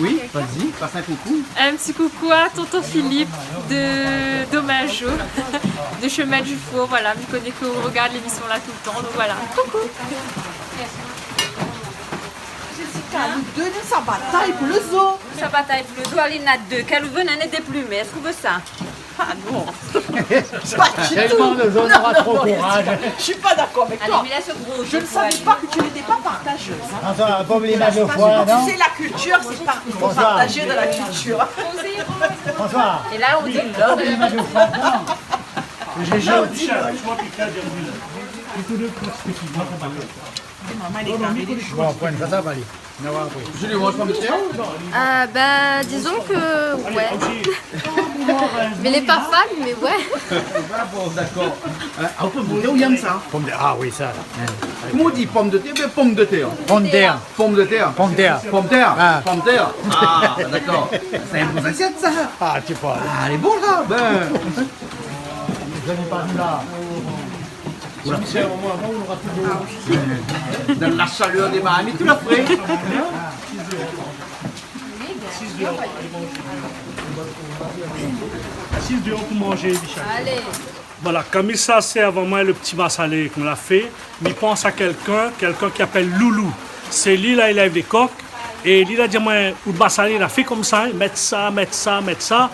Oui, vas-y, passe un coucou. Un petit coucou à tonton Philippe de Domingeau, de Chemin du Four, voilà, mi koné ke ou regard lémisyon la tout le tan, donk voilà. Coucou. Jessica, nou dé, nou sa batay pou le zo. Nou sa batay pou le zo, alé, na dé. Kèl ou vé, néna dé plumé. Èske ou vé sa ? Ah non. Pas du tout. Tellement de zones, on aura trop courage. Non, non, je suis pas d'accord avec toi. Allez, mais là, ce gros, je ne savais pas que tu n'étais pas partageuse, hein. Attends, pas oublier ma deux fois, non ? Tu sais, la culture, c'est pas, il faut partager de la culture. Bonsoir. Et là, on dit l'homme. Pas oublier ma deux fois, non. Là, on dit l'homme. Bon, pran sa, sa va alé. Nou va apré. Julie, ou manz pomdetèr ? Euh, ben, disons que, ouais. Mais elle est pas fan, mais ouais. Ah bon, d'accord. Euh, ah, pomdetèr, ou yèm sa ? Pomdetèr, ah oui, sa la. Koman ou di, pomdetèr oubien pomdetèr ? Pomdetèr. Pomdetèr. Pomdetèr. Pomdetèr. Ah. Pomdetèr. Ah, d'accord. C'est un bon assiette, ça. Ah, tu vois. Ah, lé bon, sa. Ben. Zot la pa vni la. Ou la fé. Dan la shalèr dé marmit, ou la fé. Asiz déor pou manzé, Michel. Alé. Voilà, kan mi sa sèrv amoin le pti masalé ke moin la fé, mi pans a kèlkin, kèlkin ki apèl Loulou. Sé li la, li élèv lé kok, é li la di amoin, out masalé la, fé konmsa, in, mèt sa, mèt sa, mèt sa.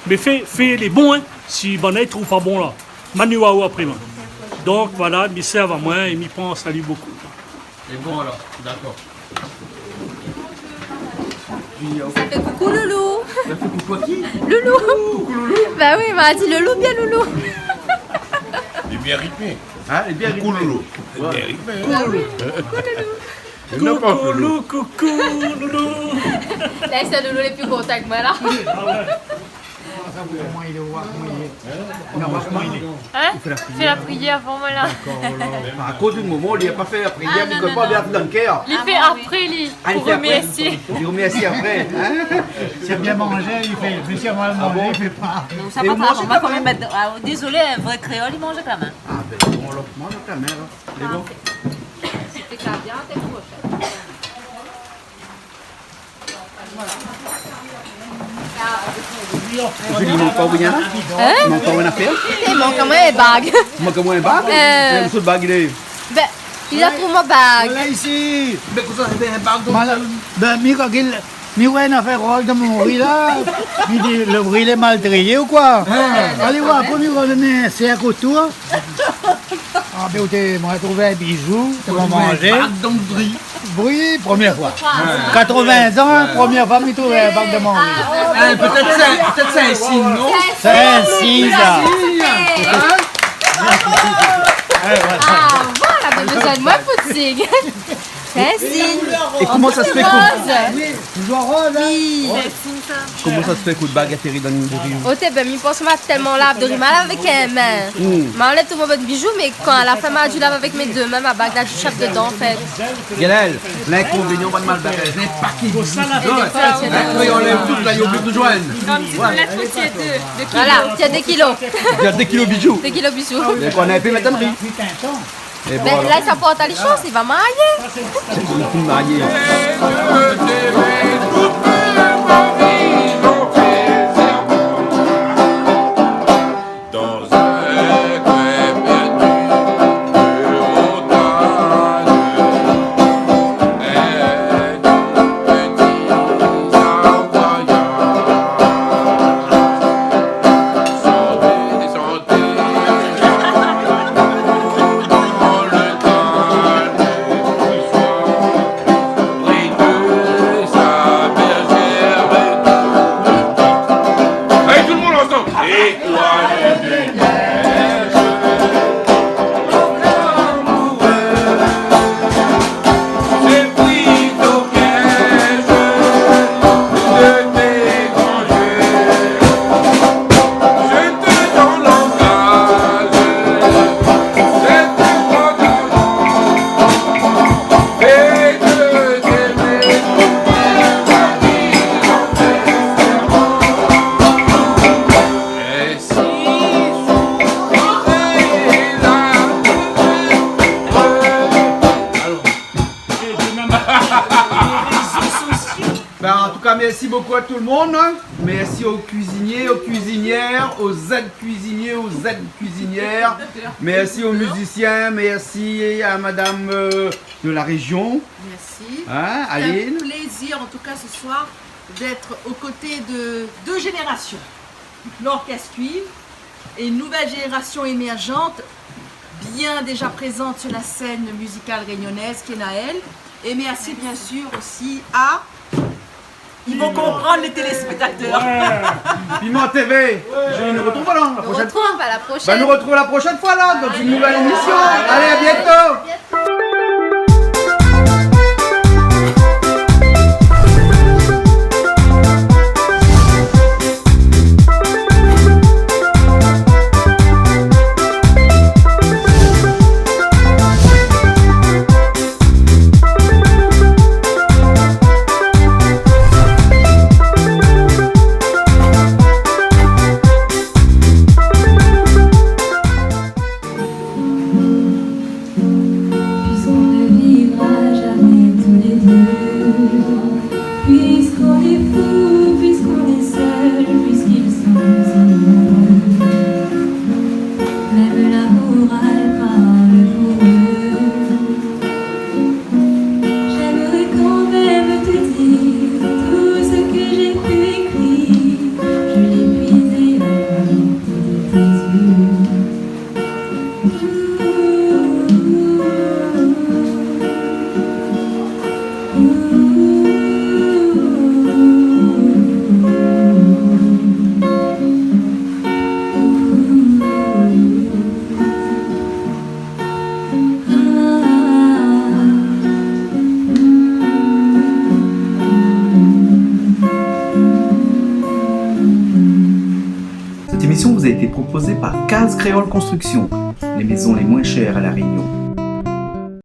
Mé fé, fé lé bon, in. Si banna i trouv pa bon la, ma ni oir aou apré, moin. Donk, voilà, mi sèrv amoin é mi pans ali bokou. É bon, alor, dakor. Sa fé koukou, Loulou. Sa fé koukou a ki ? Loulou. Koukou, Loulou. Ba oui, ma di Loulou, bien Loulou. Lé bien ritmé. In, lé bien ritmé. Koukou, Loulou. Lé bien ritmé. Ba oui. Koukou, Loulou. Koukou, Loulou, koukou, Loulou. La, sé Loulou lé pli kontan ke moin, la. Ah ouais. In ? Fé la prièr avan moin, la. Dakor, alor. Akoz in moman, li la pa fé la prièr, li koné pa bien dan le kèr. Li fé apré, li, pou remèrsié. Ah, li fé apré. Li remèrsi apré, in ? Si bien manzé, li fé. Mé si mal manzé, li fé pa. Non, sa pa grav, nou va kan mèm mèt, ah, dézolé, in vré kréol, li manz avèk la min. Ah ben, nou manz avèk la min, la. Lé bon. Sé sa, bien, té proshèn. Julie, i mank pa rien la ? In ? I mank pa in afèr ? I mank amoin in bag. I mank amoin in bag ? Euh. É ousa out bag i lé ? Ben, li la trouv mon bag. Voilà, isi. Mé kosa, sé in bag dan... Voilà. Ben, mi, kan li, mi oi in afèr rol dan mon ri la. Mi di, le ri lé mal triyé ou koi ? In. Alé oir, apré, mi rod in sèrk otour. Ah, ben, ou té, moin la trouv in bijou, té pou manzé. Ou trouv in bag dan le ri. Oui, promié foi. Ouais. Katrovin an, promié foi mi trouv in bag dan mon ri. Ah, pétèt sé, pétèt sé in sign, non ? Sé in sign, sa. In ? Ah, voilà, ben, bezoin moin pou sign. Sé in sign. É koman sa se fé ke... Roz. Toujour roz, in ? Oui. Sé in sign, sa. Koman sa se fé ke out bag la atéri dan le ri ? Oté, ben, mi pans ma tèlman lav de ri, ma lav avèk in min. Hmm. Ma anlèv tout mon bèl bijou, mé kan a la fin ma di lav avèk mé dé min, ma bag la di shap dedan, an fèt. Gèl, linkonvénian, bann malbarèz, in paké de bijou. Apré i anlèv tout la, i oubli tout joinn. Konm si ou lèv, ou tir dé, dé kilo. Voilà, ou tir dé kilo. Ou tir dé kilo bijou. Dé kilo bijou. Donk ou la pi mèt dan le ri. É ben, bon, alor. La, sa port ali shans, li va marié. Li va marié. Merci beaucoup à tout le monde. Merci aux cuisiniers, aux cuisinières, aux aides cuisiniers, aux aides cuisinières. Merci aux musiciens, merci à madame, euh, de la région. Merci. Hein, Aline ? C'est un plaisir, en tout cas, ce soir, d'être aux côtés de deux générations. L'orchestre Cuivre et une nouvelle génération émergente, bien déjà présente sur la scène musicale réunionnaise, qui est Naël. Et merci bien sûr aussi à... Ils vont comprendre, les téléspectateurs. Ouais. Piment T V. Je nous retrouve alors la prochaine fois. Nous retrouve à la prochaine. Bah, nous retrouve la prochaine fois là, dans une nouvelle émission. Allez, à bientôt. Puisqu'on ne vivra jamais tous les deux, puisqu'on est fou, puisqu'on est seul, puisqu'ils sont amoureux, même la morale parle pour eux. J'aimerais quand même te dire tout ce que j'ai pu écrire, je l'ai puisé à la racine de tes yeux. Cette émission vous a été proposée par Case Créole Construction, les maisons les moins chères à La Réunion.